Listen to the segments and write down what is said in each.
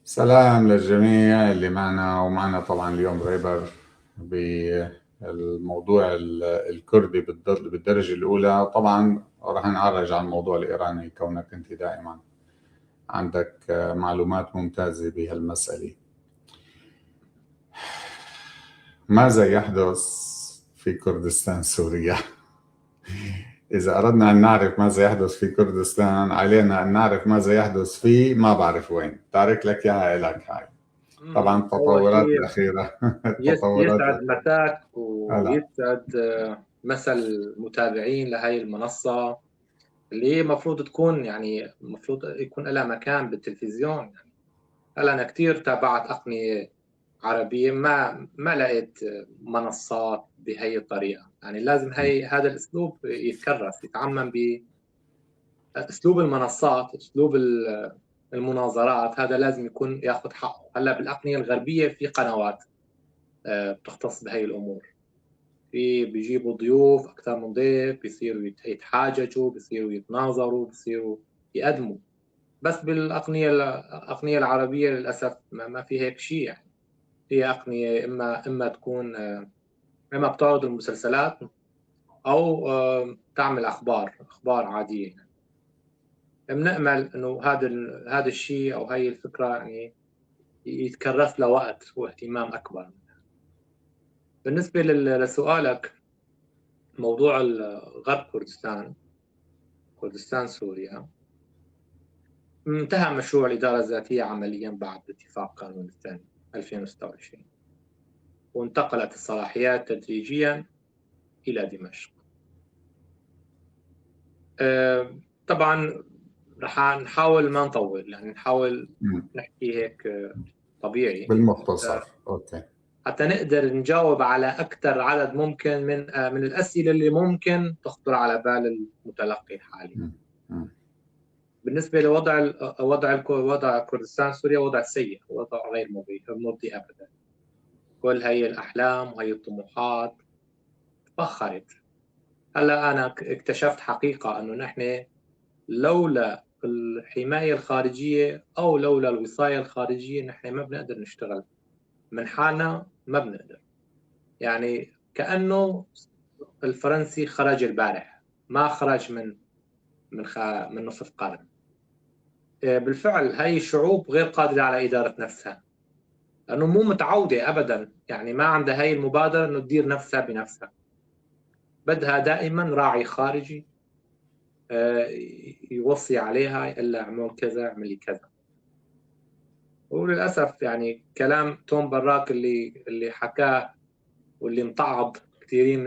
سلام للجميع اللي معنا، ومعنا طبعا اليوم ريبر بالموضوع الكردي بالدرجة الأولى. طبعا راح نعرج على الموضوع الإيراني كونك أنت دائما عندك معلومات ممتازة بهالمسألة. ماذا يحدث في كردستان سوريا؟ إذا أردنا أن نعرف ماذا يحدث في كردستان علينا أن نعرف ماذا يحدث في ما بعرف وين. تارك لك إياها لك هاي. طبعا التطورات الأخيرة. يسعد مساك ويسعد مسا المتابعين لهي المنصة اللي هي المفروض تكون، يعني المفروض يكون لها مكان بالتلفزيون. يعني هلا أنا كثير تابعت أقنية عربية ما لقيت منصات بهي الطريقة. يعني لازم هذا الأسلوب يتكرس، يتعمم بأسلوب المنصات، أسلوب المناظرات، هذا لازم يكون ياخذ حقه. هلا بالأقنية الغربية في قنوات بتختص بهي الأمور، في بيجيبوا ضيوف أكثر من ضيف، بيصيروا يتحاججوا، بيصيروا يتناظروا، بيصيروا يقدموا. بس بالأقنية الأقنية العربية للأسف ما في هيك شيء. يعني هي أقنية إما تكون إما بتعرض المسلسلات أو تعمل أخبار عادية. يعني بنأمل إنه هذا الشيء أو هاي الفكرة يعني يتكرس لوقت واهتمام أكبر. بالنسبة لسؤالك، موضوع غرب كردستان، كردستان سوريا، انتهى مشروع الإدارة الذاتية عمليا بعد اتفاق قانون الثاني 2026، وانتقلت الصلاحيات تدريجيا إلى دمشق. طبعا رح نحاول ما نطول، يعني نحاول نحكي هيك طبيعي بالمختصر، okay، حتى نقدر نجاوب على أكثر عدد ممكن من الأسئلة اللي ممكن تخطر على بال المتلقي الحالي. بالنسبة لوضع وضع كردستان سوريا، وضع سيء، وضع غير مرضي أبدا. كل هي الأحلام وهي الطموحات تبخرت. هلا أنا اكتشفت حقيقة أنه نحن لولا الحماية الخارجية أو لولا الوصاية الخارجية نحن ما بنقدر نشتغل من حالنا، ما بنقدر. يعني كأنه الفرنسي خرج البارح، ما خرج من نصف قرن. بالفعل هاي الشعوب غير قادرة على إدارة نفسها، لأنه مو متعودة أبدا، يعني ما عندها هاي المبادرة أنه تدير نفسها بنفسها. بدها دائما راعي خارجي يوصي عليها، يقول لها اعمل كذا، اعملي كذا. وللأسف يعني كلام توم براك اللي حكاه واللي امتعض كثيرين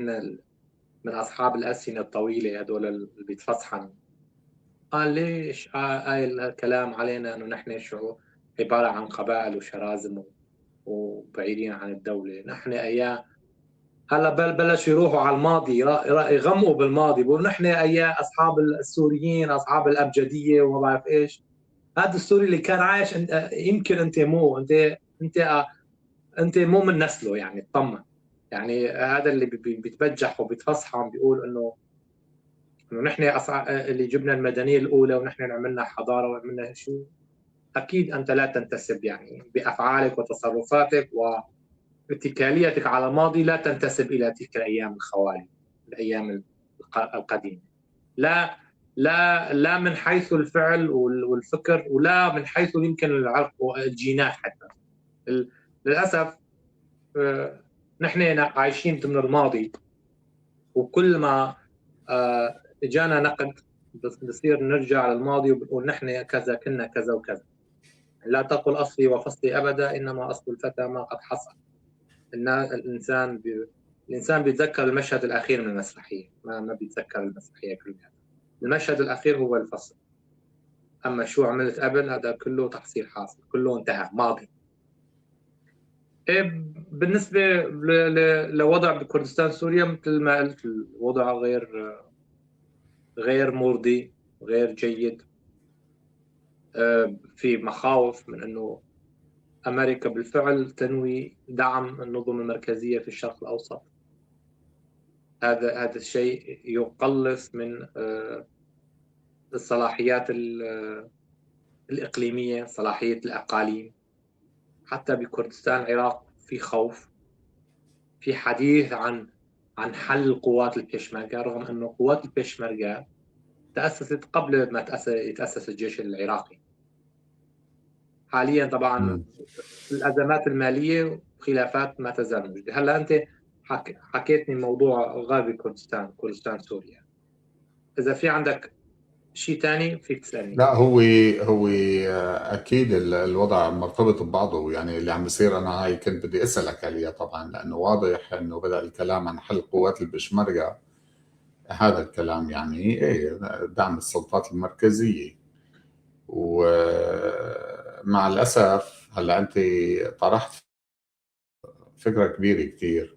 من أصحاب الألسنة الطويلة هدول اللي بيتفصحنوا، قال ليش قايل الكلام علينا إنه نحن شعوب عبارة عن قبائل وشرازم وبعيدين عن الدولة، نحن أيام. هلا بلشوا يروحوا على الماضي، يغمقوا بالماضي، بيقولوا نحن أيام أصحاب السوريين، أصحاب الأبجدية وما بعرف إيش. هذا السوري اللي كان عايش يمكن أنت مو أنت أنت مو من نسله، يعني اطمن. يعني هذا اللي بيتبجح وبيتفصحن بيقول انه نحن اللي جبنا المدنية الاولى ونحن اللي عملنا حضارة وعملنا شو. اكيد انت لا تنتسب، يعني بافعالك وتصرفاتك واتكاليتك على الماضي لا تنتسب الى تلك الايام الخوالي، الايام القديمة. لا لا لا من حيث الفعل والفكر، ولا من حيث يمكن العرق والجينات حتى. للاسف نحن عايشين ضمن الماضي، وكل ما اجانا نقد بصير نرجع للماضي وبنقول نحن كذا كنا كذا وكذا. لا تقل اصلي وفصلي ابدا، انما اصل الفتى ما قد حصل. الانسان بيتذكر المشهد الاخير من المسرحية، ما بيتذكر المسرحية كلها. المشهد الاخير هو الفصل، اما شو عملت قبل هذا كله تحصيل حاصل، كله انتهى، ماضي. بالنسبة لوضع بكردستان سوريا، مثل ما قلت الوضع غير مرضي، غير جيد. في مخاوف من أنه أمريكا بالفعل تنوي دعم النظم المركزية في الشرق الأوسط. هذا الشيء يقلص من الصلاحيات الإقليمية، صلاحية الأقاليم. حتى بكردستان العراق في خوف، في حديث عن حل قوات البيشمركة، رغم أنه قوات البيشمركة تأسست قبل ما يتأسس الجيش العراقي. حاليا طبعا الأزمات المالية وخلافات ما تزال موجودة. هلا أنت حكيتني موضوع غرب كردستان، كردستان سوريا، إذا في عندك شيء ثاني فيك تسألني. لا، هو أكيد الوضع مرتبط ببعضه، يعني اللي عم بيصير أنا هاي كنت بدي أسألك عليها طبعا، لأنه واضح إنه بدأ الكلام عن حل قوات البشمركة، هذا الكلام يعني إيه دعم السلطات المركزية. ومع الأسف هلا أنت طرحت فكرة كبيرة كتير،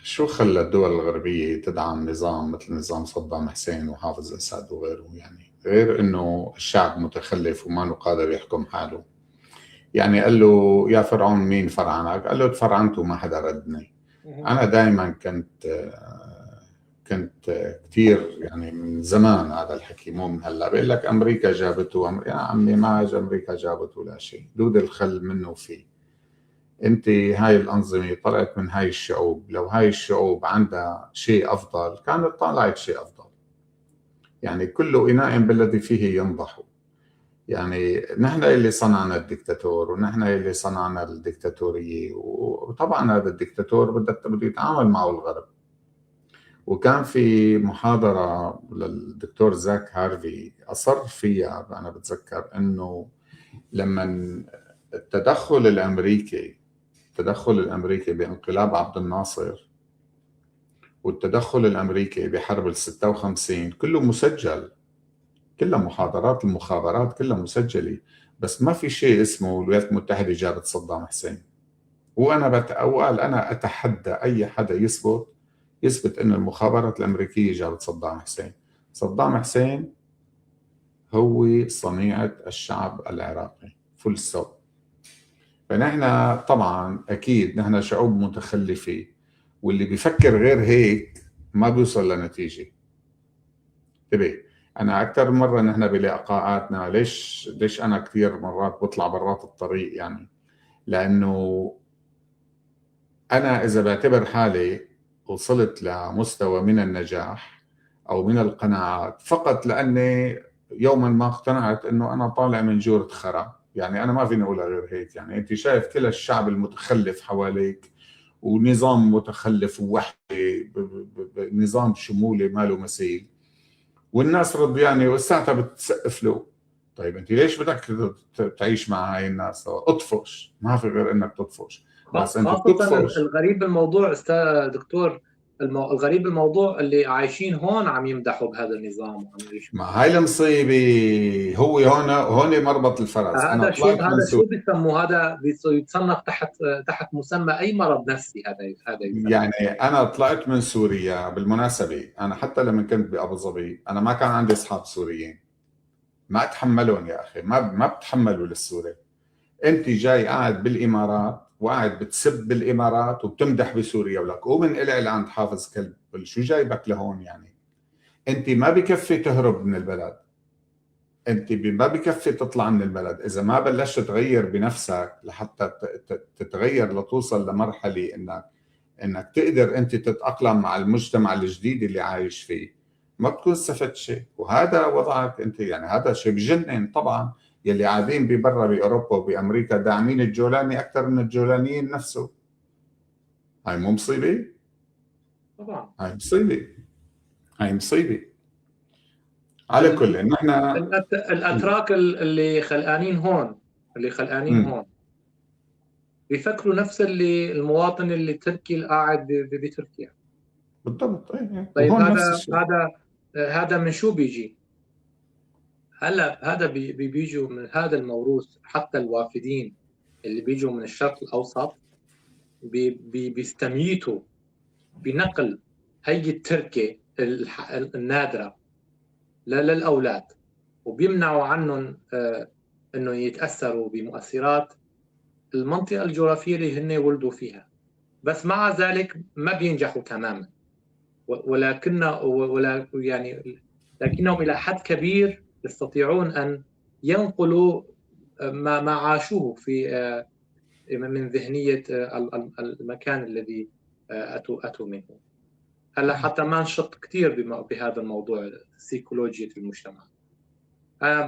شو خلى الدول الغربية تدعم نظام مثل نظام صدام حسين وحافظ أسد وغيره؟ يعني غير إنه الشعب متخلف وما قادر يحكم حاله. يعني قال له يا فرعون مين فرعنك؟ قال له تفرعنت وما حدا ردني. أنا دائما كنت كثير يعني من زمان هذا الحكي مو من هلا، بقول لك أمريكا جابته، يا عمي ما أمريكا جابته ولا شيء، دود الخل منه فيه. انت هاي الأنظمة طلعت من هاي الشعوب، لو هاي الشعوب عندها شيء أفضل كانت طلعت شيء أفضل. يعني كل إناء بالذي فيه ينضح. يعني نحن اللي صنعنا الدكتاتور ونحن اللي صنعنا الدكتاتورية، وطبعا هذا الدكتاتور بده يتعامل معه الغرب. وكان في محاضرة للدكتور زاك هارفي أصر فيها، أنا بتذكر أنه لما التدخل الأمريكي بانقلاب عبد الناصر والتدخل الأمريكي بحرب 56 كله مسجل، كلها محاضرات المخابرات كلها مسجلة، بس ما في شيء اسمه الولايات المتحدة جابت صدام حسين. وأنا وقال أنا أتحدى أي حدا يثبت أن المخابرات الأمريكية جابت صدام حسين. صدام حسين هو صنيعة الشعب العراقي، full stop. فنحن طبعا اكيد نحن شعوب متخلفه، واللي بيفكر غير هيك ما بيوصل لنتيجه. انتبه، انا اكثر مره نحن بلقاءاتنا ليش انا كثير مرات بطلع برات الطريق، يعني لانه انا اذا بعتبر حالي وصلت لمستوى من النجاح او من القناعات فقط لاني يوما ما اقتنعت انه انا طالع من جورة خرا، يعني أنا ما فيني أقولها غير هيك. يعني أنت شايف كل الشعب المتخلف حواليك ونظام متخلف ووحشي، نظام شمولي ما له مثيل، والناس رضيانة وساعتها بتسقف له. طيب أنت ليش بدك تعيش مع هاي الناس؟ اطفش، ما في غير إنك تطفش. بس أنت بتطفش. الغريب بالموضوع أستاذ دكتور، الغريب بالموضوع اللي عايشين هون عم يمدحوا بهذا النظام وعم يعيشوا. ما هاي المصيبة، هو هون مربط الفرس. هذا شو بيسموه؟ هذا بيتصنف تحت مسمى اي مرض نفسي. هذا يعني انا طلعت من سوريا بالمناسبة، انا حتى لما كنت بأبو ظبي انا ما كان عندي اصحاب سوريين، ما اتحملهم يا اخي، ما بتحملوا للسوري. انت جاي قاعد بالامارات وقاعد بتسب بالامارات وبتمدح بسوريا، ولك قوم انقلع لعند حافظ كلب، شو جايبك لهون؟ يعني انت ما بكفي تهرب من البلد، انت ما بكفي تطلع من البلد، اذا ما بلشت تغير بنفسك لحتى تتغير لتوصل لمرحله انك تقدر انت تتاقلم مع المجتمع الجديد اللي عايش فيه، ما بتكون استفدت شيء. وهذا وضعك انت، يعني هذا شيء بجنن طبعا. يلي قاعدين ببرا باوروبا وبامريكا داعمين الجولاني اكثر من الجولانيين نفسه. هاي مو مصيبه؟ طبعا هاي مصيبه، هاي مصيبه. على كل نحن الاتراك اللي خلقانين هون، اللي خلقانين هون بيفكروا نفس اللي المواطن اللي التركي اللي قاعد بتركيا بالضبط. طيب هذا من شو بيجي؟ هلا هذا بيجوا من هذا الموروث. حتى الوافدين اللي بيجوا من الشرق الاوسط بيستميتوا بنقل هي التركه النادره للاولاد، وبيمنعوا عنهم انه يتاثروا بمؤثرات المنطقه الجغرافيه اللي هن ولدوا فيها. بس مع ذلك ما بينجحوا تماما، ولكن ولا يعني لكنهم الى حد كبير يستطيعون ان ينقلوا ما عاشوه في من ذهنية المكان الذي أتوا منه. هلا حتى ما نشط كثير بهذا الموضوع سيكولوجية المجتمع، أنا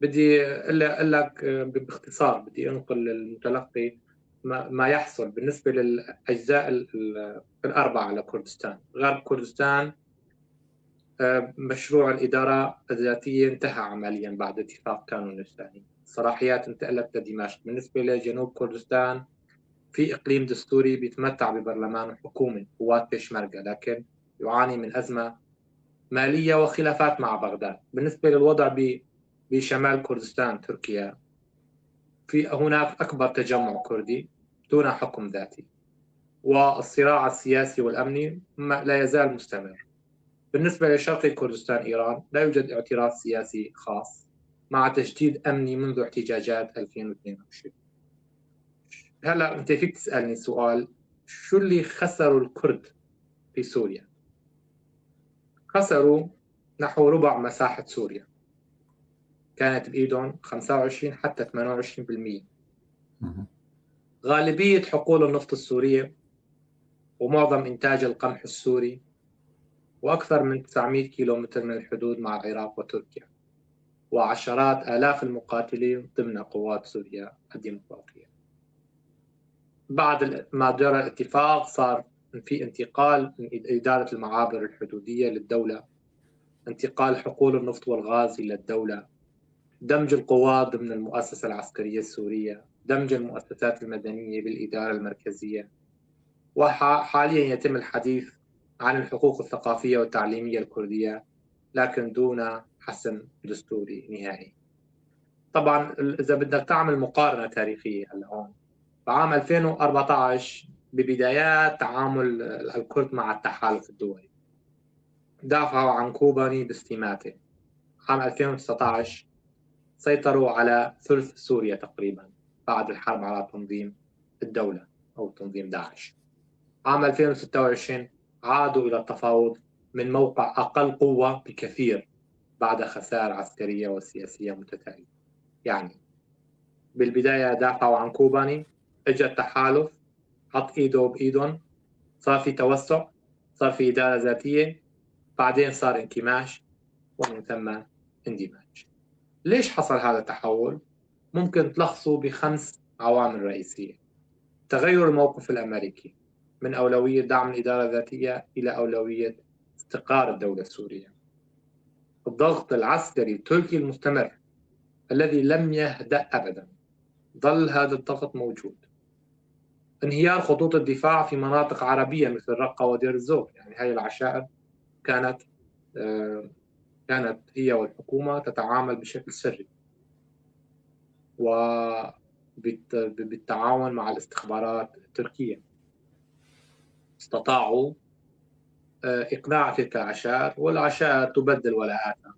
بدي أقول لك باختصار، بدي أنقل للمتلقي ما يحصل بالنسبة للأجزاء الأربعة لكردستان. غرب كردستان مشروع الإدارة الذاتية انتهى عمليا بعد اتفاق كانون الثاني، الصلاحيات انتقلت لدمشق. بالنسبة لجنوب كردستان في إقليم دستوري بيتمتع ببرلمان وحكومة قوات بيشمركة، لكن يعاني من أزمة مالية وخلافات مع بغداد. بالنسبة للوضع بشمال كردستان تركيا، في هناك أكبر تجمع كردي دون حكم ذاتي، والصراع السياسي والأمني لا يزال مستمر. بالنسبة لشرق كردستان إيران، لا يوجد اعتراف سياسي خاص مع تجديد أمني منذ احتجاجات 2022. هلا أنت فيك تسألني سؤال، شو اللي خسروا الكرد في سوريا؟ خسروا نحو ربع مساحة سوريا، كانت بإيدهم 25 حتى 28%. غالبية حقول النفط السورية ومعظم إنتاج القمح السوري، وأكثر من 900 كيلومتر من الحدود مع العراق وتركيا، وعشرات آلاف المقاتلين ضمن قوات سوريا الديمقراطية. بعد ما جرى الاتفاق صار في انتقال من إدارة المعابر الحدودية للدولة، انتقال حقول النفط والغاز إلى الدولة، دمج القوات ضمن المؤسسة العسكرية السورية، دمج المؤسسات المدنية بالإدارة المركزية، وحاليا يتم الحديث عن الحقوق الثقافية والتعليمية الكردية، لكن دون حسم دستوري نهائي. طبعا إذا بدك تعمل مقارنة تاريخية هلا هون، بعام 2014 ببدايات تعامل الكرد مع التحالف الدولي دافعوا عن كوباني باستماتة. عام 2019 سيطروا على ثلث سوريا تقريبا بعد الحرب على تنظيم الدولة أو تنظيم داعش. عام 2026 عادوا إلى التفاوض من موقع أقل قوة بكثير بعد خسائر عسكرية وسياسية متتالية. يعني بالبداية دافعوا عن كوباني، اجى التحالف حط ايده بايدهم، صار في توسع، صار في إدارة ذاتية، بعدين صار انكماش ومن ثم اندماج. ليش حصل هذا التحول؟ ممكن تلخصه بخمس عوامل رئيسية. تغير الموقف الأمريكي من أولوية دعم الإدارة الذاتية إلى أولوية استقرار الدولة السورية. الضغط العسكري التركي المستمر الذي لم يهدأ أبدا، ظل هذا الضغط موجود. انهيار خطوط الدفاع في مناطق عربية مثل الرقة ودير الزور، يعني هاي العشائر كانت هي والحكومة تتعامل بشكل سري وبالتعاون مع الاستخبارات التركية. استطاعوا إقناع تلك العشائر، والعشائر تبدل ولاءاتها،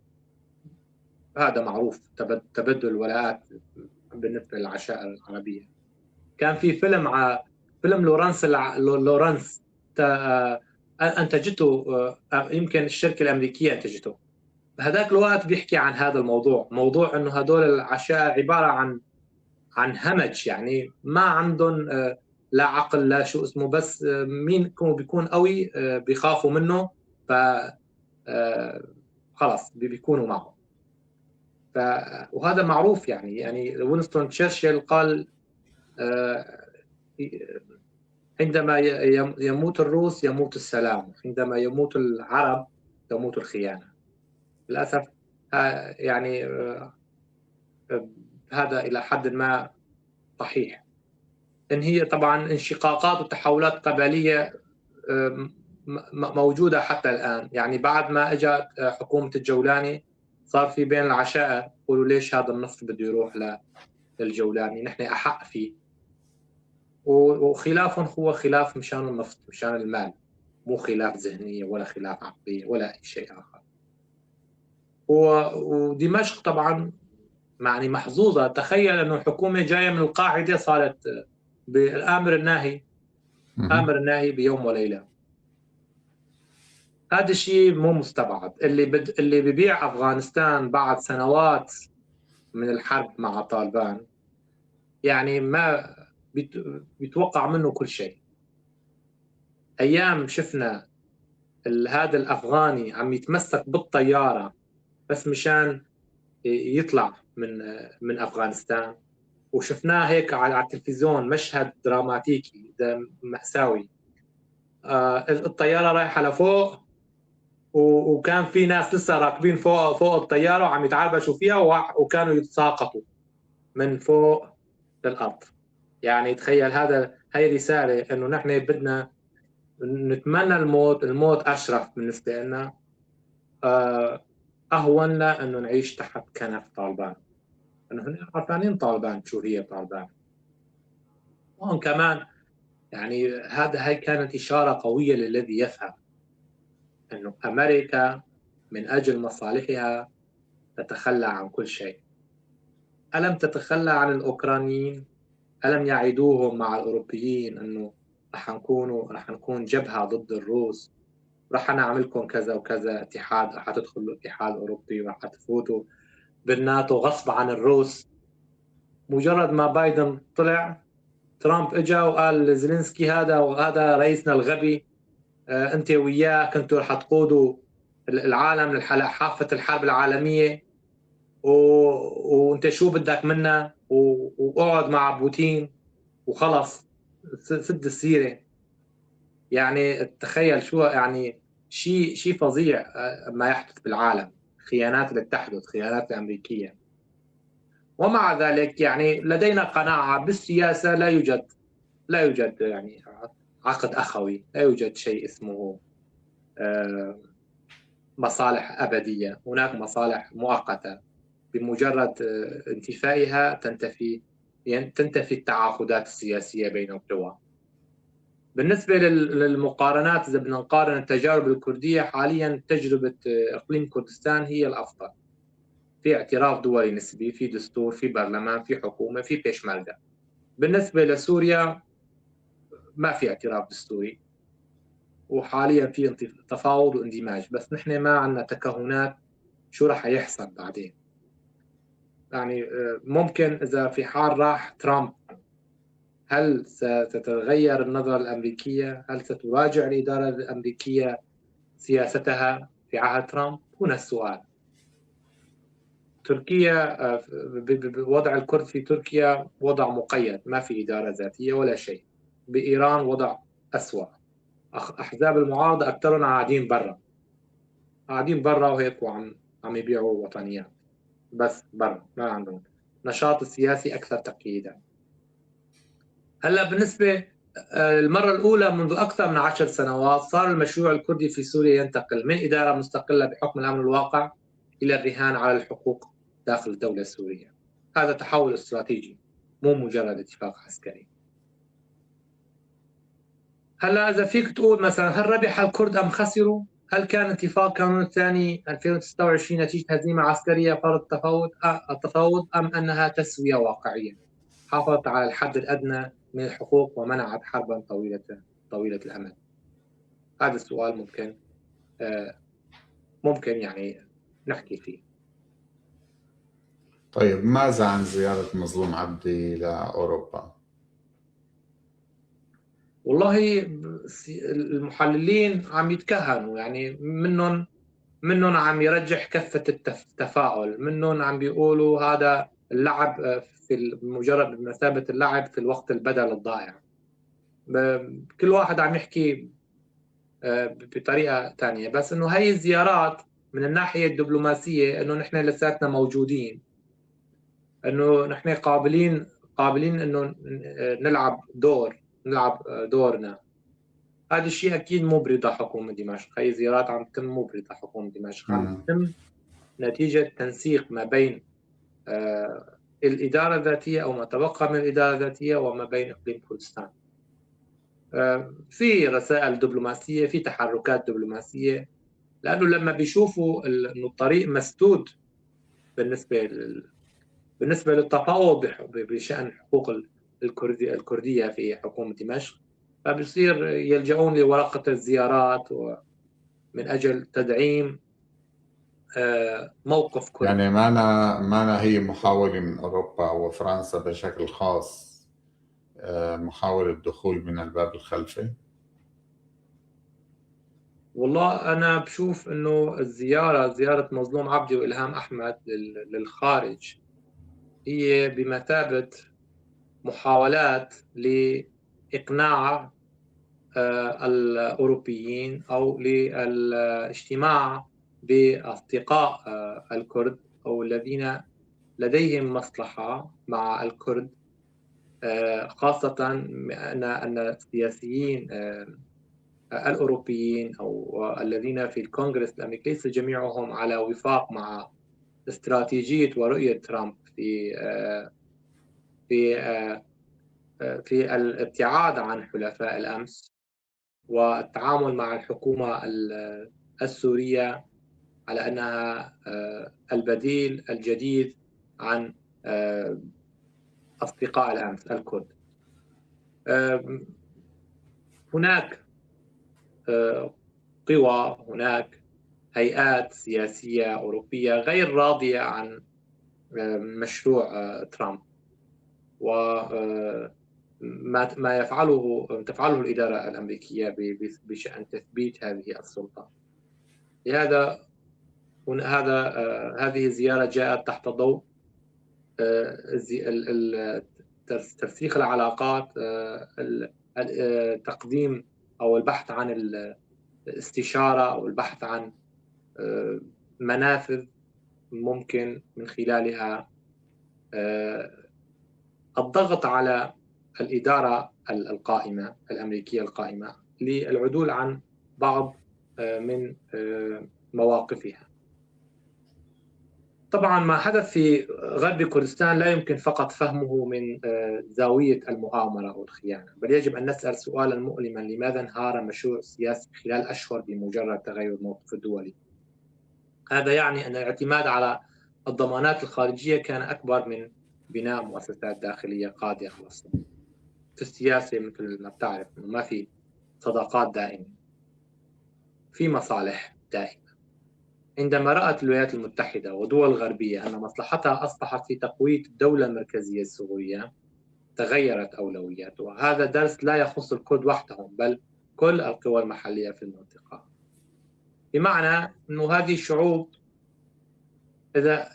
هذا معروف، تبدل الولاءات بالنسبة للعشائر العربية. كان في فيلم فيلم لورنس أنتجته يمكن الشركة الأمريكية أنتجته هذاك الوقت، بيحكي عن هذا الموضوع، موضوع إنه هدول العشائر عبارة عن همج، يعني ما عندهم لا عقل لا شو اسمه، بس مين بيكون قوي بيخافوا منه، ف خلص بيكونوا معه. وهذا معروف، يعني وينستون تشرشل قال عندما يموت الروس يموت السلام، عندما يموت العرب تموت الخيانة. للأسف يعني هذا إلى حد ما صحيح. إن هي طبعا انشقاقات وتحولات قبلية موجودة حتى الآن، يعني بعد ما اجت حكومة الجولاني صار في بين العشائر يقولوا ليش هذا النفط بده يروح للجولاني، نحن أحق فيه. وخلافهم هو خلاف مشان النفط، مشان المال، مو خلاف ذهنية ولا خلاف عقلية ولا أي شيء آخر. ودمشق طبعا يعني محظوظة، تخيل أنه الحكومة جاية من القاعدة صارت بالآمر الناهي، آمر الناهي بيوم وليلة. هذا الشيء مو مستبعد. اللي ببيع أفغانستان بعد سنوات من الحرب مع طالبان، يعني ما بيتوقع منه كل شيء. أيام شفنا هذا الأفغاني عم يتمسك بالطيارة بس مشان يطلع من أفغانستان، وشفناه هيك على التلفزيون مشهد دراماتيكي مأساوي. الطيارة رايحة لفوق، وكان في ناس لسه راكبين فوق الطيارة وعم يتعربشوا فيها، وكانوا يتساقطوا من فوق للأرض. يعني تخيل، هذا هي رسالة إنه نحن بدنا نتمنى الموت، الموت أشرف بالنسبة لنا، أهون لنا إنه نعيش تحت كنف طالبان، إنه هن عارفين طالبان شو هي طالبان. هون كمان يعني هاي كانت إشارة قوية للذي يفهم إنه أمريكا من أجل مصالحها تتخلى عن كل شيء. ألم تتخلى عن الأوكرانيين؟ ألم يعيدوهم مع الأوروبيين إنه رح نكون جبهة ضد الروس، رح نعملكم كذا وكذا اتحاد، رح تدخلوا الاتحاد الأوروبي ورح تفوتوا بالناتو غصب عن الروس. مجرد ما بايدن طلع، ترامب اجا وقال لزيلينسكي هذا وهذا رئيسنا الغبي، انت وياه كنتوا رح تقودوا العالم لحافة الحرب العالمية، وانت شو بدك منا، واقعد مع بوتين وخلص سد السيرة. يعني تخيل شو يعني شيء فظيع ما يحدث بالعالم، خيانات اللي بتحدث، خيانات الأمريكية. ومع ذلك يعني لدينا قناعة بالسياسة، لا يوجد يعني عقد أخوي، لا يوجد شيء اسمه مصالح أبدية، هناك مصالح مؤقتة بمجرد انتفائها تنتفي التعاقدات السياسية بين القوى. بالنسبة للمقارنات، إذا بدنا نقارن التجارب الكردية حاليا، تجربة إقليم كردستان هي الأفضل. في اعتراف دولي نسبي، في دستور، في برلمان، في حكومة، في بيشمركة. بالنسبة لسوريا ما في اعتراف دستوري، وحاليا في تفاوض واندماج، بس نحن ما عندنا تكهنات شو رح يحصل بعدين. يعني ممكن إذا في حال راح ترامب، هل ستتغير النظرة الأمريكية؟ هل ستراجع الإدارة الأمريكية سياستها في عهد ترامب؟ هنا السؤال. تركيا، وضع الكرد في تركيا وضع مقيد، ما في إدارة ذاتية ولا شيء. بإيران وضع أسوأ، أحزاب المعارضة أكثرهم قاعدين برا، قاعدين برا وهيك وعم يبيعوا وطنيات بس برا، ما عندهم نشاط السياسي أكثر تقييدا. هلا بالنسبة المرة الأولى منذ أكثر من 10 سنوات صار المشروع الكردي في سوريا ينتقل من إدارة مستقلة بحكم الأمر الواقع إلى الرهان على الحقوق داخل الدولة السورية. هذا تحول استراتيجي، مو مجرد اتفاق عسكري. هلا إذا فيك تقول مثلا هل ربح الكرد أم خسروا؟ هل كان اتفاق كانون الثاني 2026 نتيجة هزيمة عسكرية فرض التفاوض أم أنها تسوية واقعية حافظت على الحد الأدنى من الحقوق ومنعت حربا طويلة الأمد؟ هذا السؤال ممكن يعني نحكي فيه. طيب، ماذا عن زيارة مظلوم عبدي لأوروبا؟ والله المحللين عم يتكهنوا، يعني منهم عم يرجح كفة التفاؤل، منهم عم بيقولوا هذا اللعب في مجرد بمثابة اللعب في الوقت البدل الضائع. كل واحد عم يحكي بطريقة ثانية، بس إنه هي الزيارات من الناحية الدبلوماسية إنه نحن لساتنا موجودين، إنه نحن قابلين إنه نلعب دورنا. هذا الشيء أكيد مو برضا حكومة دمشق. هي زيارات عم تتم مو برضا حكومة دمشق، عم تتم نتيجة تنسيق ما بين الإدارة الذاتية أو ما تبقى من الإدارة الذاتية وما بين إقليم كردستان. في رسائل دبلوماسية، في تحركات دبلوماسية، لأنه لما بيشوفوا إنه الطريق مسدود بالنسبة للتفاوض بشأن حقوق الكردية في حكومة دمشق، فبصير يلجؤون لورقة الزيارات من أجل تدعيم موقف كردي. يعني ما هي محاولة من أوروبا وفرنسا بشكل خاص، محاولة الدخول من الباب الخلفي؟ والله أنا بشوف إنه الزيارة، زيارة مظلوم عبدي وإلهام أحمد للخارج، هي بمثابة محاولات لإقناع الأوروبيين أو للاجتماع بأصدقاء الكرد أو الذين لديهم مصلحة مع الكرد، خاصة أن السياسيين الأوروبيين أو الذين في الكونغرس الأمريكي ليس جميعهم على وفاق مع استراتيجية ورؤية ترامب في الابتعاد عن حلفاء الأمس والتعامل مع الحكومة السورية على أنها البديل الجديد عن أصدقاء الأمس الكرد. هناك قوى، هناك هيئات سياسية أوروبية غير راضية عن مشروع ترامب وما ما تفعله الإدارة الأمريكية بشأن تثبيت هذه السلطة. لهذا هذه الزيارة جاءت تحت ضوء ترسيخ العلاقات، تقديم أو البحث عن الاستشارة أو البحث عن منافذ ممكن من خلالها الضغط على الإدارة القائمة الأمريكية القائمة للعدول عن بعض من مواقفها. طبعا ما حدث في غرب كردستان لا يمكن فقط فهمه من زاوية المؤامرة أو الخيانة، بل يجب أن نسأل سؤالا مؤلما: لماذا انهار مشروع سياسي خلال أشهر بمجرد تغير الموقف الدولي؟ هذا يعني أن الاعتماد على الضمانات الخارجية كان أكبر من بناء مؤسسات داخلية قادرة على الصمود. في السياسة مثل ما بتعرف ما في صداقات دائمة، في مصالح دائمة. عندما رأت الولايات المتحدة ودول الغربية أن مصلحتها أصبحت في تقوية الدولة المركزية السورية، تغيرت أولوياتها. هذا درس لا يخص الكرد وحدهم، بل كل القوى المحلية في المنطقة. بمعنى أن هذه الشعوب،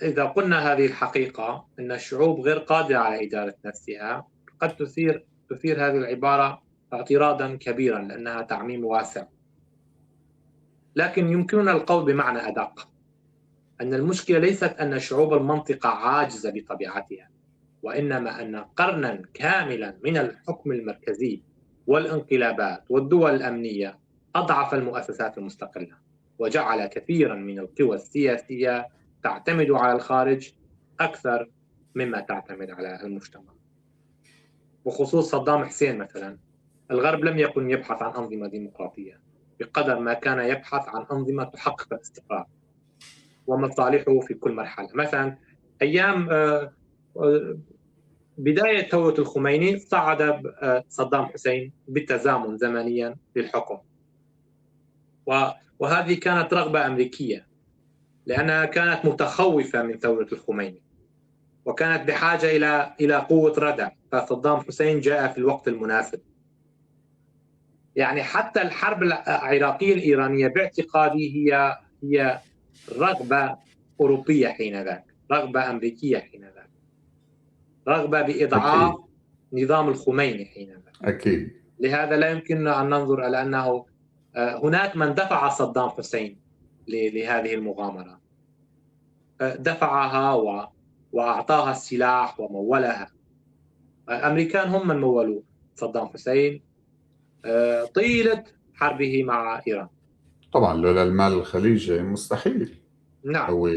إذا قلنا هذه الحقيقة أن الشعوب غير قادرة على إدارة نفسها، قد تثير هذه العبارة اعتراضا كبيرا لأنها تعميم واسع. لكن يمكننا القول بمعنى أدق أن المشكلة ليست أن شعوب المنطقة عاجزة بطبيعتها، وإنما أن قرنا كاملا من الحكم المركزي والانقلابات والدول الأمنية أضعف المؤسسات المستقلة، وجعل كثيرا من القوى السياسية تعتمد على الخارج أكثر مما تعتمد على المجتمع. بخصوص صدام حسين مثلا، الغرب لم يكن يبحث عن أنظمة ديمقراطية بقدر ما كان يبحث عن أنظمة تحقق الاستقرار ومصالحه في كل مرحلة. مثلا أيام بداية ثورة الخميني صعد صدام حسين بالتزامن زمنيا للحكم، وهذه كانت رغبة أمريكية لأنها كانت متخوفة من ثورة الخميني وكانت بحاجة إلى قوة ردع، فصدام حسين جاء في الوقت المناسب. يعني حتى الحرب العراقية الإيرانية باعتقادي هي رغبة أوروبية حينذاك، رغبة أمريكية حينذاك، رغبة بإضعاف نظام الخميني حينذاك. أكيد. لهذا لا يمكننا أن ننظر على أنه هناك من دفع صدام حسين لهذه المغامرة، دفعها وأعطاها السلاح ومولها. الأمريكان هم من مولوا صدام حسين طيلة حربه مع إيران. طبعا لولا المال الخليجي مستحيل. نعم. هو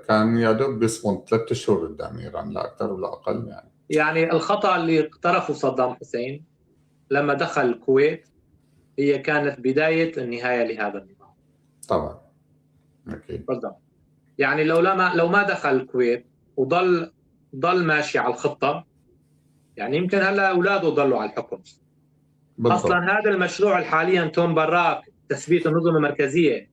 كان يا دوب بيصمد 3 شهور قدام إيران، لا أكثر ولا أقل. يعني الخطأ اللي اقترفه صدام حسين لما دخل الكويت هي كانت بداية النهاية لهذا النظام. طبعا. أكيد. بالضبط. يعني لو ما دخل الكويت وضل ماشي على الخطة، يعني يمكن هلا أولاده ضلوا على الحكم. بالضبط. أصلا هذا المشروع حاليا توم براك تثبيت النظم المركزية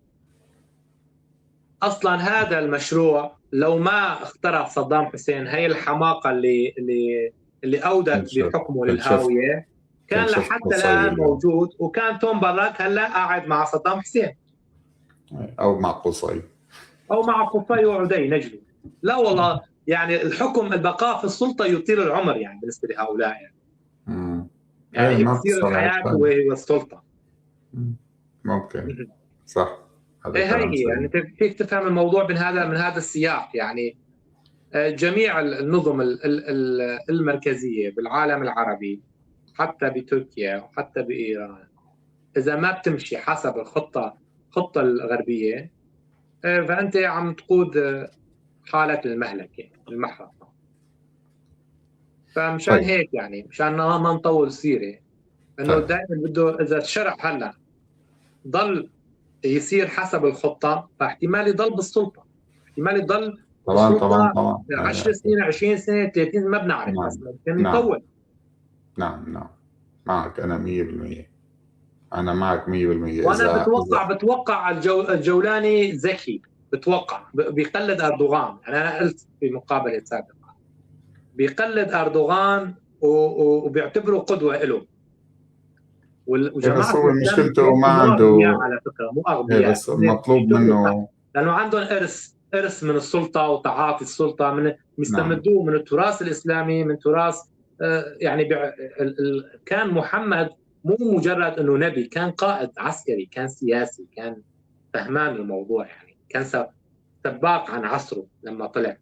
اصلا هذا المشروع لو ما اخترع صدام حسين هي الحماقة اللي اودت بحكمه للهاويه، كان لحتى الان موجود، وكان توم باراك هلا قاعد مع صدام حسين او مع قصي، او مع قصي وعدي نجلي. لا والله يعني الحكم، البقاء في السلطة يطيل العمر يعني بالنسبة لهؤلاء يعني. يعني يصير الحياة وهي السلطة. ممكن صح. هي يعني فيك تفهم الموضوع من هذا السياق يعني. جميع النظم المركزية بالعالم العربي، حتى بتركيا وحتى بايران، اذا ما بتمشي حسب الخطة الغربية، فانت عم تقود حالك للمهلكه، المحرقة. فمشان هيك يعني، مشان ما نطول سيره، انه دائما بده، اذا الشرع هلا ضل يصير حسب الخطة، فاحتمال يضل بالسلطة، احتمال يضل طبعا طبعا طبعا 10 سنين، 20 سنة، 30، ما بنعرف. نعم. بس ممكن يطول. نعم نعم معك انا 100%. انا معك 100%. وانا بتوقع الجولاني ذكي، بتوقع بيقلد اردوغان. يعني انا قلت في مقابله سابقه بيقلد اردوغان وبيعتبره قدوة له. وجماعه بس هو مشكلته ما عنده على فكرة، مو اغبياء، بس مطلوب منه لانه عندهم ارث من السلطة وتعاطي السلطة، من بيستمدوه من التراث الاسلامي، من تراث يعني كان محمد مو مجرد انه نبي، كان قائد عسكري، كان سياسي، كان فهمان الموضوع يعني، كان سباق عن عصره لما طلع.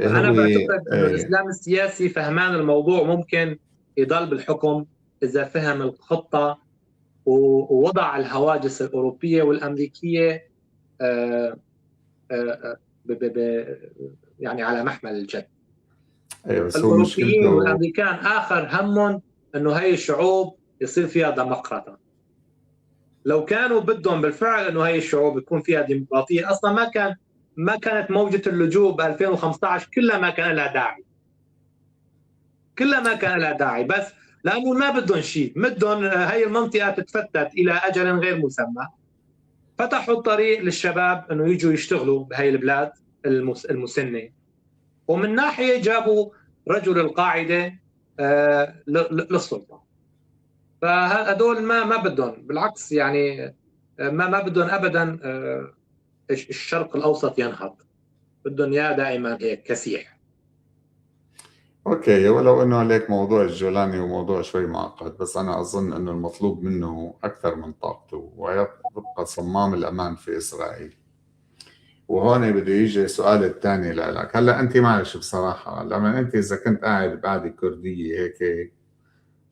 انا بعتقد انه الاسلام السياسي فهمان الموضوع، ممكن يضل بالحكم اذا فهم الخطة ووضع الهواجس الاوروبية والامريكية يعني على محمل الجد. بس الاوروبيين والامريكان اخر همهم انه هي الشعوب يصير فيها ديمقراطية. لو كانوا بدهم بالفعل انه هي الشعوب يكون فيها ديمقراطية، اصلا ما كانت موجه اللجوء ب 2015 كلها ما كان لها داعي. كلها ما كان لها داعي، بس لانه ما بدهم شيء، بدهم هي المنطقة تتفتت الى اجل غير مسمى. فتحوا الطريق للشباب انه يجوا يشتغلوا بهي البلاد المسنة، ومن ناحية جابوا رجل القاعدة للسلطة. فهدول ما بدهم، بالعكس يعني ما بدهم ابدا الشرق الاوسط ينهض، بدهم اياه دائما هيك كسيح. okay، ولو انه عليك موضوع الجولاني وموضوع شوي معقد، بس انا اظن انه المطلوب منه اكثر من طاقته، ويبقى صمام الامان في اسرائيل. وهون بده يجي السؤال الثاني لك. هلا انت معلش بصراحة، لما انت اذا كنت قاعد بقعده كرديه هيك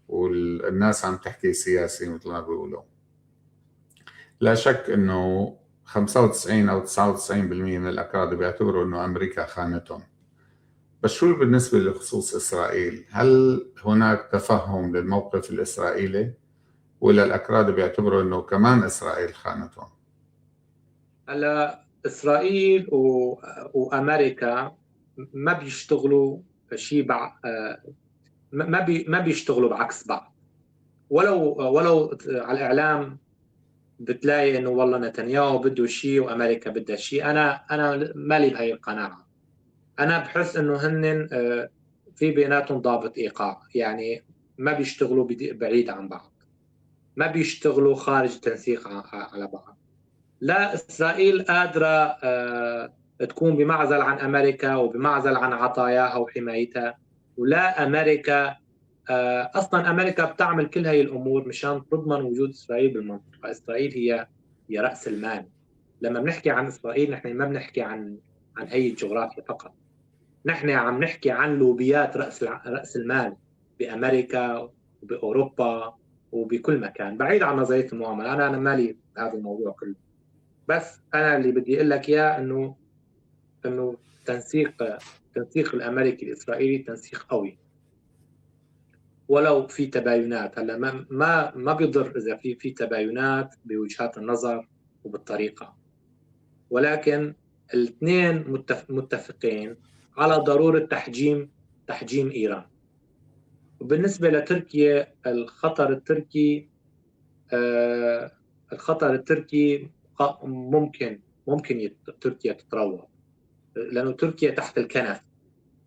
والناس عم تحكي سياسي مثل ما بيقولوا، لا شك انه 95 او 99% من الاكراد بيعتبروا انه امريكا خانتهم. بس شو بالنسبة لخصوص اسرائيل؟ هل هناك تفهم للموقف الاسرائيلي، ولا الاكراد بيعتبروا انه كمان اسرائيل خانتهم؟ هلا اسرائيل وامريكا ما بيشتغلوا شيء ما بيشتغلوا بعكس بعض. ولو على الاعلام بتلاقي انه والله نتنياهو بده شيء وامريكا بدها شيء. انا مالي بهي القناعة. انا بحس انه هن في بيناتهم ضابط ايقاع، يعني ما بيشتغلوا بعيد عن بعض، ما بيشتغلوا خارج التنسيق على بعض. لا اسرائيل قادرة تكون بمعزل عن امريكا وبمعزل عن عطاياها وحمايتها، ولا امريكا اصلا امريكا بتعمل كل هاي الامور مشان تضمن وجود اسرائيل بالمنطقة. اسرائيل هي راس المال. لما بنحكي عن اسرائيل نحن ما بنحكي عن هي الجغرافيا فقط، نحن عم نحكي عن لوبيات راس المال بامريكا وباوروبا وبكل مكان، بعيد عن نظرية المؤامرة. انا مالي بهذا الموضوع كله، بس انا اللي بدي اقول لك اياه انه التنسيق الامريكي الاسرائيلي تنسيق قوي، ولو في تباينات. هلا ما بيضر اذا في تباينات بوجهات النظر وبالطريقه، ولكن الاثنين متفقين على ضرورة تحجيم ايران. وبالنسبة لتركيا، الخطر التركي ممكن ممكن تركيا تتروض، لأنه تركيا تحت الكنف.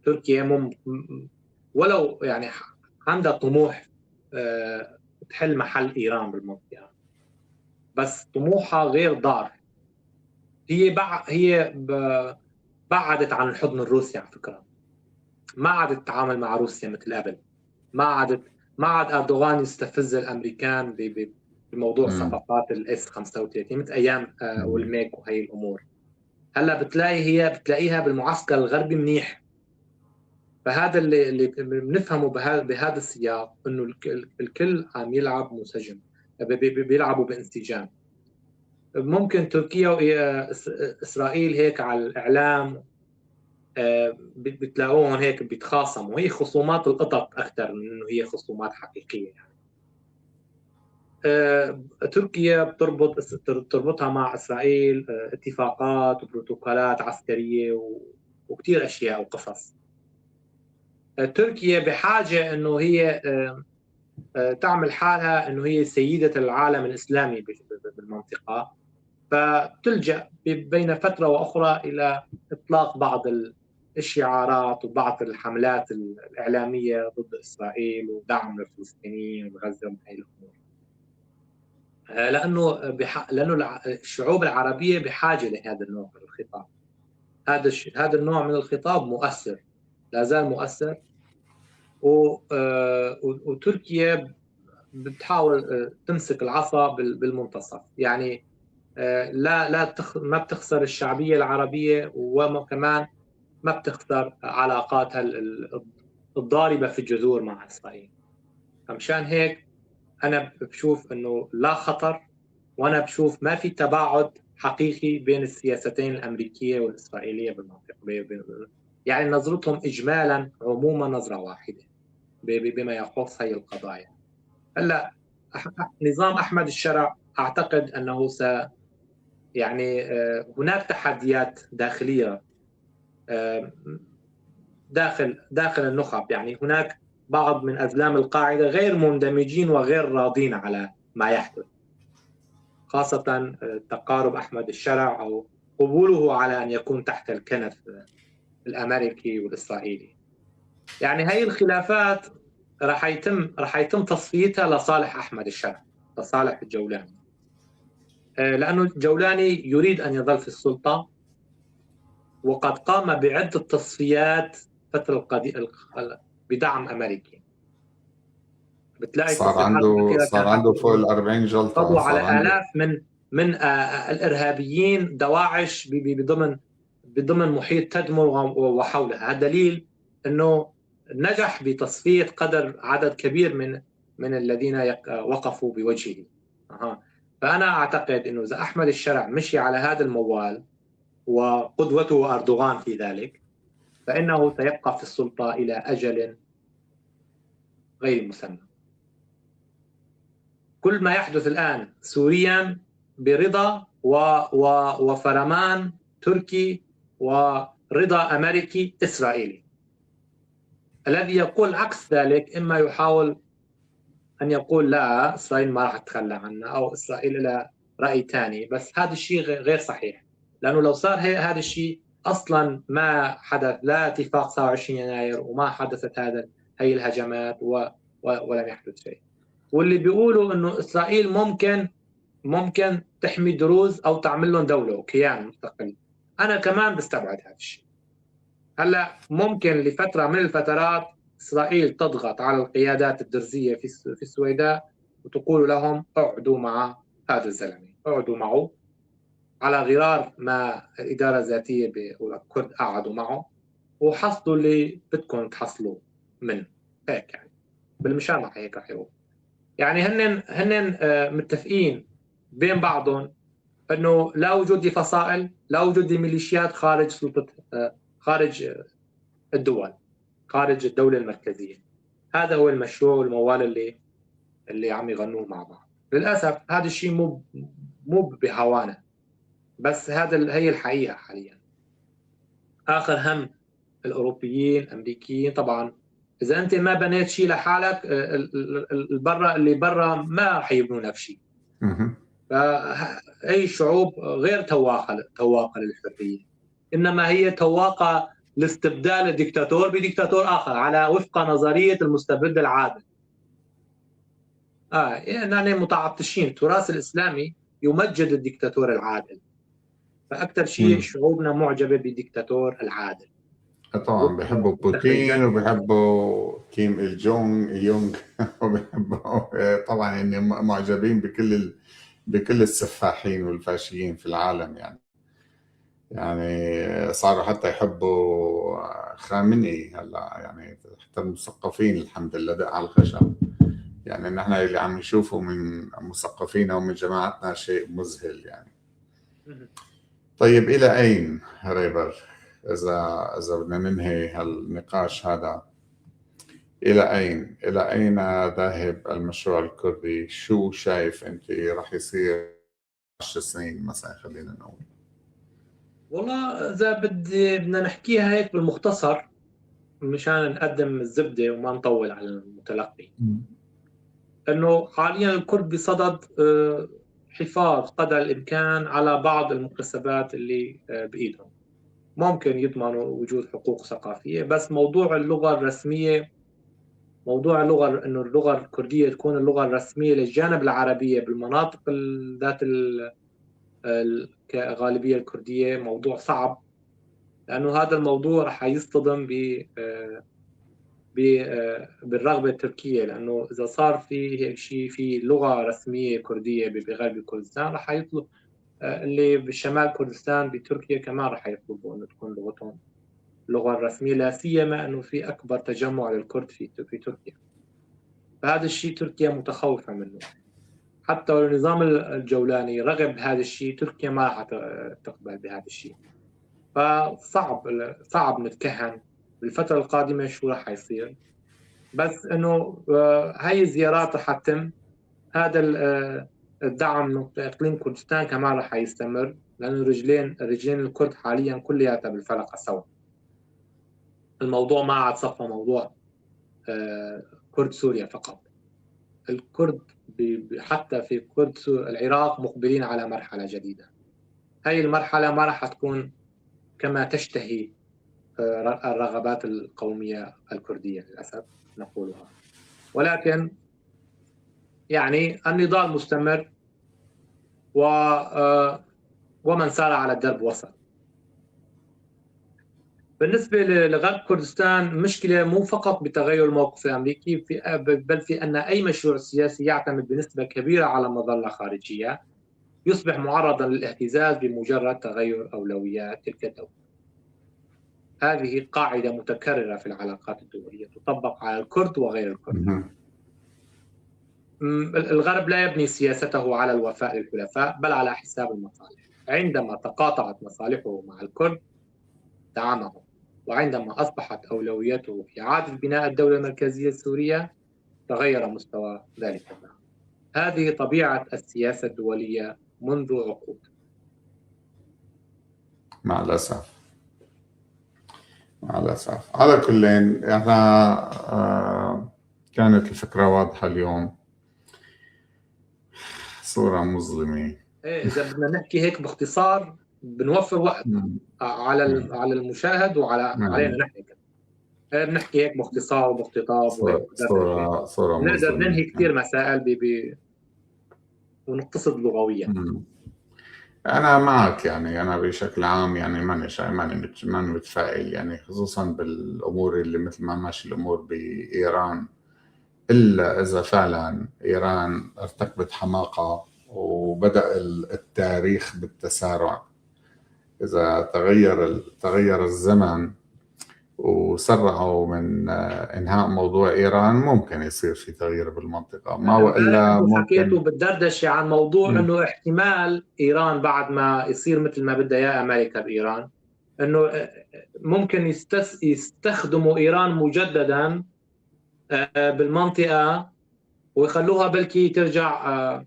تركيا ولو يعني عندها طموح تحل محل إيران بالمنطقة، بس طموحها غير ضار. هي بعدت عن الحضن الروسي على فكرة، ما عادت تتعامل مع روسيا مثل قبل، ما عاد أردوغان يستفز الأمريكان بموضوع صفقات الاس 35 مثل أيام والميك وهي الأمور. هلا بتلاقيها بالمعسكر الغربي منيح. فهذا اللي بنفهمه بهذا السياق، انه الكل عم يلعب منسجم، بيلعبوا بانسجام. ممكن تركيا واسرائيل هيك على الاعلام بتلاقوهم هيك بيتخاصموا، هي خصومات القطط اكثر من انه هي خصومات حقيقية يعني. تركيا بتربطها مع اسرائيل اتفاقات وبروتوكولات عسكرية وكثير اشياء وقصص. تركيا بحاجة انه هي تعمل حالها انه هي سيده العالم الاسلامي بالمنطقة، فتلجأ بين فترة واخرى الى اطلاق بعض الشعارات وبعض الحملات الاعلامية ضد اسرائيل ودعم الفلسطينيين وغزة ومن هي الامور. لانه الشعوب العربية بحاجة لهذا النوع من الخطاب. هذا النوع من الخطاب مؤثر، لا زال مؤثر. وتركيا بتحاول تمسك العصا بالمنتصف، يعني لا لا ما بتخسر الشعبية العربية، وكمان ما بتخسر علاقاتها الضاربة في الجذور مع اسرائيل. فمشان هيك انا بشوف انه لا خطر، وانا بشوف ما في تباعد حقيقي بين السياستين الامريكية والاسرائيليه بالمنطقة. يعني نظرتهم اجمالا عموما نظره واحدة بما يخص هي القضايا. هلا نظام احمد الشرع اعتقد انه يعني هناك تحديات داخلية داخل النخب، يعني هناك بعض من ازلام القاعدة غير مندمجين وغير راضين على ما يحدث، خاصة تقارب احمد الشرع او قبوله على ان يكون تحت الكنف الامريكي والاسرائيلي. يعني هاي الخلافات راح يتم تصفيتها لصالح احمد الشرع، لصالح الجولاني، لانه الجولاني يريد ان يظل في السلطة، وقد قام بعده تصفيات فترة بدعم امريكي. بتلاقي صار عنده فوق ال 40 جلطة، قضوا على الاف من الارهابيين دواعش بضمن محيط تدمر وحولها. هذا دليل انه نجح بتصفية قدر عدد كبير من الذين وقفوا بوجهه. فانا اعتقد انه اذا احمد الشرع مشي على هذا الموال وقدوته اردوغان في ذلك، فانه سيبقى في السلطة الى اجل غير مسمى. كل ما يحدث الان سوريا برضا وفرمان تركي ورضا امريكي اسرائيلي. الذي يقول عكس ذلك اما يحاول ان يقول لا اسرائيل ما راح تتخلى عنا، او اسرائيل لها راي ثاني، بس هذا الشيء غير صحيح، لانه لو صار هذا الشيء اصلا ما حدث لا اتفاق 29 يناير وما حدثت هي الهجمات ولم يحدث شيء. واللي بيقولوا انه اسرائيل ممكن تحمي دروز او تعمل لهم دولة وكيان مستقل، انا كمان بستبعد هذا الشيء. هلا ممكن لفترة من الفترات اسرائيل تضغط على القيادات الدرزيه في السويداء وتقول لهم اقعدوا مع هذا الزلمة، اقعدوا معه، على غرار ما الادارة الذاتية والكرد قعدوا معه وحصلوا اللي بدكم تحصلوه منه. هيك يعني بالمشاركة هيك رح يروح. يعني هن متفقين بين بعضهم انه لا وجود لفصائل، لا وجود لميليشيات خارج سلطة، خارج الدول، خارج الدولة المركزية. هذا هو المشروع والموال اللي عم يغنوه مع بعض. للاسف هذا الشيء مو بهوانا، بس هذا هي الحقيقة حاليا. اخر هم الاوروبيين الامريكيين طبعا، اذا انت ما بنيت شيء لحالك، البرا اللي برا ما رح يبنوا لك شيء. فأي شعوب غير تواقة للحرية، إنما هي تواقة لاستبدال الدكتاتور بدكتاتور آخر على وفق نظرية المستبد العادل. يعني متعطشين. التراث الإسلامي يمجد الدكتاتور العادل، فأكثر شيء شعوبنا معجبة بالدكتاتور العادل. طبعا بيحبوا بوتين وبيحبوا كيم الجونغ يونغ وبيحبوا طبعا، يعني معجبين بكل السفاحين والفاشيين في العالم. يعني صاروا حتى يحبوا خامنئي هلا، يعني حتى المثقفين الحمد لله دق على الخشب. يعني نحن اللي عم نشوفه من مثقفينا ومن جماعتنا شيء مذهل يعني. طيب إلى أين ريبر إذا بدنا ننهي هالنقاش هذا؟ إلى أين؟ إلى أين ذاهب المشروع الكردي؟ شو شايف أنت راح يصير 10 سنين مثلا خلينا نقول؟ والله إذا بدنا نحكيها هيك بالمختصر مشان نقدم الزبدة وما نطول على المتلقي، إنه حاليا الكرد بصدد حفاظ قدر الإمكان على بعض المكتسبات اللي بإيدهم، ممكن يضمنوا وجود حقوق ثقافية، بس موضوع اللغة الرسمية، موضوع اللغة إنه اللغة الكردية تكون اللغة الرسمية للجانب العربية بالمناطق ذات الغالبية الكردية موضوع صعب، لأنه هذا الموضوع رح يصطدم بالرغبة التركية، لأنه إذا صار في هيك شيء في لغة رسمية كردية بغرب كردستان رح يطلب اللي بالشمال كردستان بتركيا كمان رح يطلبوا إنه تكون لغتهم اللغة الرسمية، لا سيما إنه في أكبر تجمع للكرد في تركيا. فهذا الشيء تركيا متخوفة منه، حتى لو النظام الجولاني رغب بهذا الشيء تركيا ما رح تقبل بهذا الشيء. فصعب صعب نتكهن بالفترة القادمة شو رح يصير، بس إنه هاي الزيارات رح تتم، هذا الدعم من إقليم كردستان كمان رح يستمر، لأنه رجلين الكرد حاليا كلياتها بالفلقة سوا. الموضوع ما عاد صفى موضوع كرد سوريا فقط، الكرد حتى في كرد العراق مقبلين على مرحلة جديدة. هاي المرحلة ما رح تكون كما تشتهي الرغبات القومية الكردية للأسف نقولها، ولكن يعني النضال مستمر ومن سار على الدرب وصل. بالنسبة لغرب كردستان مشكلة مو فقط بتغير الموقف الأمريكي، بل في أن أي مشروع سياسي يعتمد بنسبة كبيرة على مظلة خارجية يصبح معرضا للاهتزاز بمجرد تغير أولويات تلك الدولة. هذه قاعدة متكررة في العلاقات الدولية تطبق على الكرد وغير الكرد. الغرب لا يبني سياسته على الوفاء للحلفاء بل على حساب المصالح. عندما تقاطعت مصالحه مع الكرد دعمهم، وعندما أصبحت أولويته إعادة بناء الدولة المركزية السورية تغير مستوى ذلك الدعم. هذه طبيعة السياسة الدولية منذ عقود مع الأسف. مع الأسف. على كل احنا كانت الفكرة واضحة اليوم، صورة مظلمة. إيه إذا بدنا نحكي هيك باختصار بنوفر وقت على على المشاهد وعلى علينا نحن كمان. بنحكي هيك باختصار وباقتضاب، صورة نقدر ننهي كثير مسائل ونقتصد لغويا. أنا معك، يعني أنا بشكل عام يعني ماني متفائل، يعني خصوصا بالأمور اللي مثل ما ماشي الأمور بإيران، إلا إذا فعلا إيران ارتكبت حماقة وبدأ التاريخ بالتسارع. إذا تغير الزمن وسرعوا من إنهاء موضوع إيران ممكن يصير في تغيير بالمنطقة. ما وإلا ممكن حكيتوا بالدردشة عن موضوع إنه احتمال إيران بعد ما يصير مثل ما بدها إياه أمريكا بإيران، إنه ممكن يستخدموا إيران مجددا بالمنطقة ويخلوها بلكي ترجع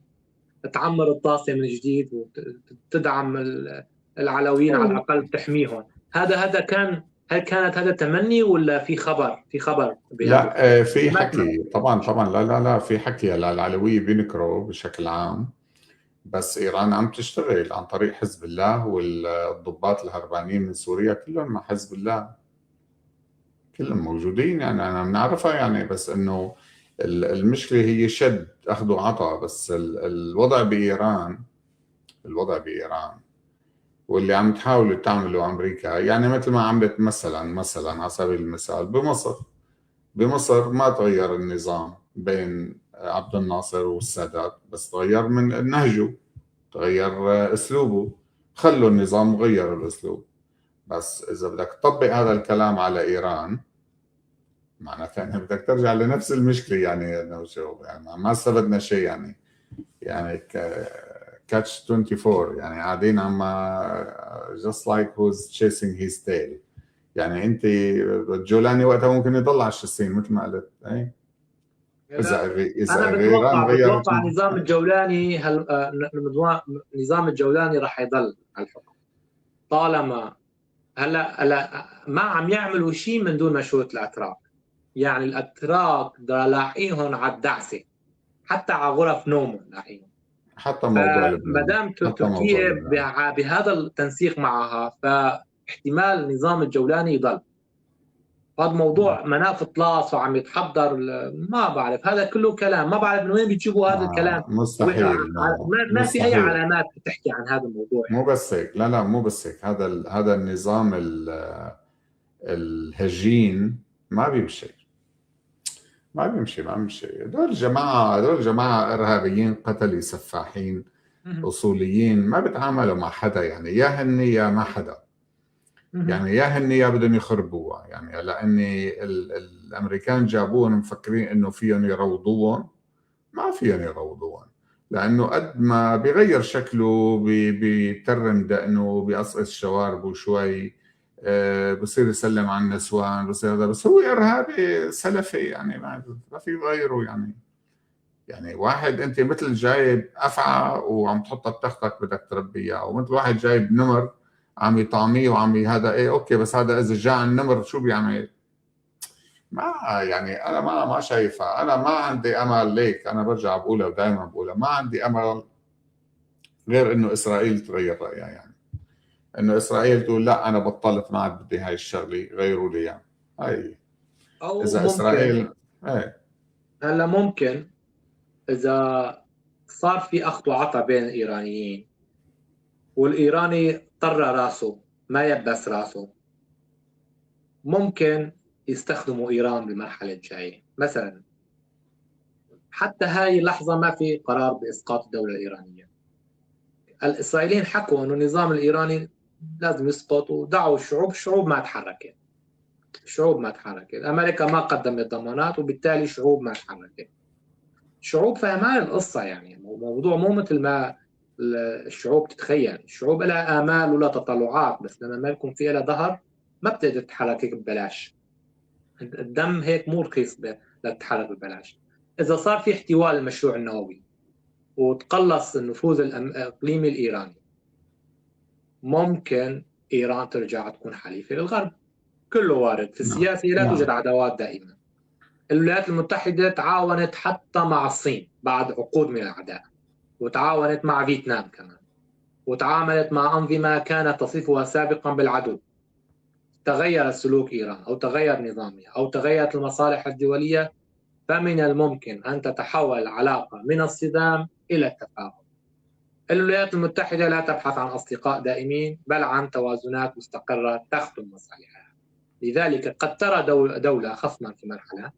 تعمر الطاسة من جديد وتدعم العلويين على الأقل تحميهم. هذا كان، هل كانت هذا تمني ولا في خبر؟ في خبر؟ لا في حكي طبعا لا لا لا في حكي. العلوية بينكروا بشكل عام، بس ايران عم تشتغل عن طريق حزب الله، والضباط الهربانين من سوريا كلهم مع حزب الله، كلهم موجودين، يعني انا بنعرفها يعني. بس انه المشكلة هي شد اخذ وعطاء. بس الوضع بايران، الوضع بايران واللي عم تحاول تعمله امريكا، يعني مثل ما عملت مثلا على سبيل المثال بمصر. بمصر ما تغير النظام بين عبد الناصر والسادات، بس تغير من نهجه، تغير اسلوبه، خلوا النظام وغيروا الاسلوب. بس اذا بدك تطبق هذا الكلام على ايران، معناتها انك بدك ترجع لنفس المشكله، يعني انه شو يعني ما استفدنا شيء، يعني catch 24، يعني قاعدين عم just like who's chasing his tail. يعني انت الجولاني وقتها ممكن يضل على الشسين مثل ما قلت. اي اذا انا بتوقع نظام الجولاني هل نظام الجولاني راح يضل على الحكم طالما هلا ما عم يعملوا شيء من دون مشورة الاتراك. يعني الاتراك لاحقيهم على الدعسه، حتى على غرف نومهم لاحقيهم. حتى موضوع ما دام تركيا بهذا التنسيق معها، فاحتمال النظام الجولاني يضل. هذا موضوع مناف اطلاس وعم يتحضر، ما بعرف، هذا كله كلام ما بعرف من وين بيجيبوا هذا الكلام. مستحيل. ما في اي علامات بتحكي عن هذا الموضوع. مو بس هيك، لا لا، مو بس هيك. هذا النظام الهجين ما بيمشي، ما بيمشي، ما بيمشي. هدول جماعة إرهابيين، قتلة، سفاحين أصوليين، ما بيتعاملوا مع حدا، يعني يا هني يا ما حدا. يعني يا هني يا بدهم يخربوها. يعني لاني الامريكان جابوهم مفكرين انه فيهم يروضوهم، ما فيهم يروضوهم، لانه قد ما بيغير شكله، بيترم دقنه، بيقصقص شواربه شوي، بصير يسلم على النسوان، بصير هذا، بس هو ارهابي سلفي، يعني ما في يغيره. يعني واحد انت مثل جايب افعى وعم تحطها بتختك بدك تربيها، ومثل واحد جايب نمر عم يطعميه وعم هذا، ايه okay، بس هذا اذا جاع النمر شو بيعمل؟ ما يعني انا ما شايفها، انا ما عندي امل. ليك، انا برجع بقولها ودائما بقولها، ما عندي امل غير انه اسرائيل تغير رايها، يعني انه اسرائيل تقول لا، انا بطلت، ما عاد بدي هاي الشغله، غيروا لي اياها هاي. او اذا ممكن اسرائيل ايه. هلا ممكن اذا صار في اخذ وعطاء بين الايرانيين، والايراني طر راسه، ما يبس راسه، ممكن يستخدموا ايران بالمرحلة الجاية مثلا. حتى هاي اللحظة ما في قرار باسقاط الدولة الايرانيه. الاسرائيليين حكوا انه النظام الايراني لازم يسقط ودعوا الشعوب، الشعوب ما تحركت، الشعوب ما تحركت. امريكا ما قدمت ضمانات، وبالتالي الشعوب ما تحركت. الشعوب فهمان القصه، يعني الموضوع مو مثل ما الشعوب تتخيل. الشعوب لها امال ولا تطلعات، بس لما ما يكون في لها ظهر ما بتقدر تتحرك هيك ببلاش. الدم هيك مو رخيص لتتحرك ببلاش. اذا صار في احتواء للمشروع النووي وتقلص النفوذ الاقليمي الايراني، ممكن ايران ترجع تكون حليفة للغرب. كله وارد في السياسه، لا توجد عداوات دائمه. الولايات المتحدة تعاونت حتى مع الصين بعد عقود من العداء، وتعاونت مع فيتنام كمان، وتعاملت مع أنظمة كانت تصفها سابقا بالعدو. تغير سلوك إيران أو تغير نظامها أو تغيرت المصالح الدولية، فمن الممكن أن تتحول العلاقة من الصدام إلى التفاهم. الولايات المتحدة لا تبحث عن أصدقاء دائمين، بل عن توازنات مستقرة تخدم مصالحها. لذلك قد ترى دولة خصما في مرحلة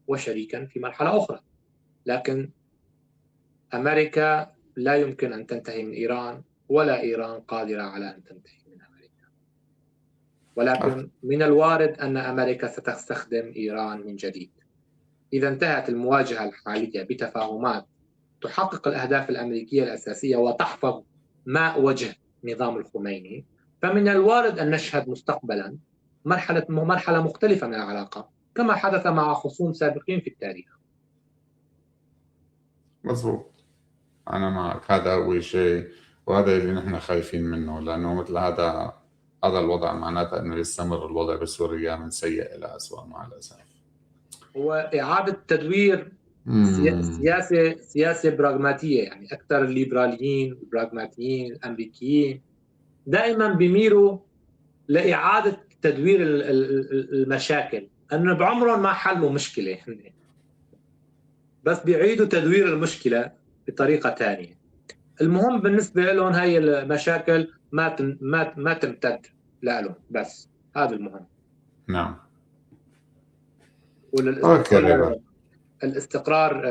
وشريكا في مرحلة أخرى، لكن أمريكا لا يمكن أن تنتهي من إيران، ولا إيران قادرة على أن تنتهي من أمريكا. ولكن من الوارد أن أمريكا ستستخدم إيران من جديد إذا انتهت المواجهة الحالية بتفاهمات تحقق الأهداف الأمريكية الأساسية وتحفظ ماء وجه نظام الخميني. فمن الوارد أن نشهد مستقبلا مرحلة مختلفة من العلاقة، كما حدث مع خصوم سابقين في التاريخ. مزبوط، أنا معك. هذا أول شيء، وهذا اللي نحن خايفين منه، لأنه مثل هذا الوضع معناته أنه يستمر الوضع بسوريا من سيء إلى أسوأ مع الأسف. هو إعادة تدوير سياسة براغماتية، يعني أكثر الليبراليين البراغماتيين الأمريكيين دائما بيميلوا لإعادة تدوير المشاكل، أنه بعمرهم ما حلوا مشكلة، بس بيعيدوا تدوير المشكلة بطريقة ثانية. المهم بالنسبة لهم هاي المشاكل ما تمتد لهم، بس هذا المهم. نعم. والاستقرار، الاستقرار،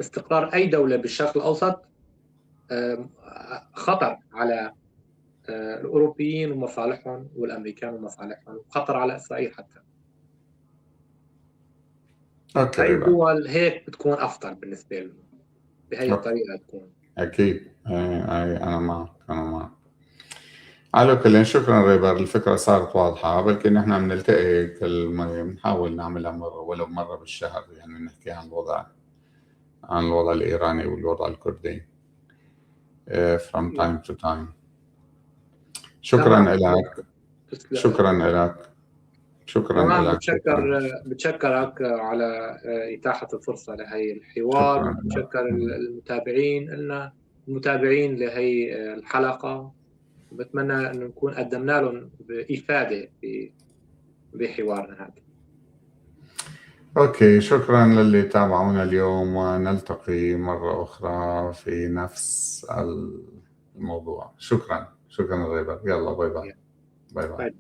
استقرار أي دولة بالشرق الأوسط خطر على الأوروبيين ومصالحهم والأمريكان ومصالحهم، وخطر على إسرائيل حتى. okay. هاي الدول هيك بتكون أفضل بالنسبة لهم، بهي الطريقة تكون. أكيد. أي أنا معك، أنا معك. على كل، شكرا ريبر، الفكرة صارت واضحة. بلكي نحن بنلتقي كل ما بنحاول نعملها مرة، ولو مرة بالشهر، يعني نحكي عن الوضع الإيراني والوضع الكردي from time to time. شكرا لك، شكرا لك، شكرا لك. بتشكرك على إتاحة الفرصة لهي الحوار. بتشكر المتابعين لنا، المتابعين لهي الحلقة، وبتمنى أن نكون قدمنا لهم إفادة بحوارنا هذا. okay، شكرا للي تابعونا اليوم، ونلتقي مرة أخرى في نفس الموضوع. شكرا، شكرا ريبر. يلا، bye bye، bye bye.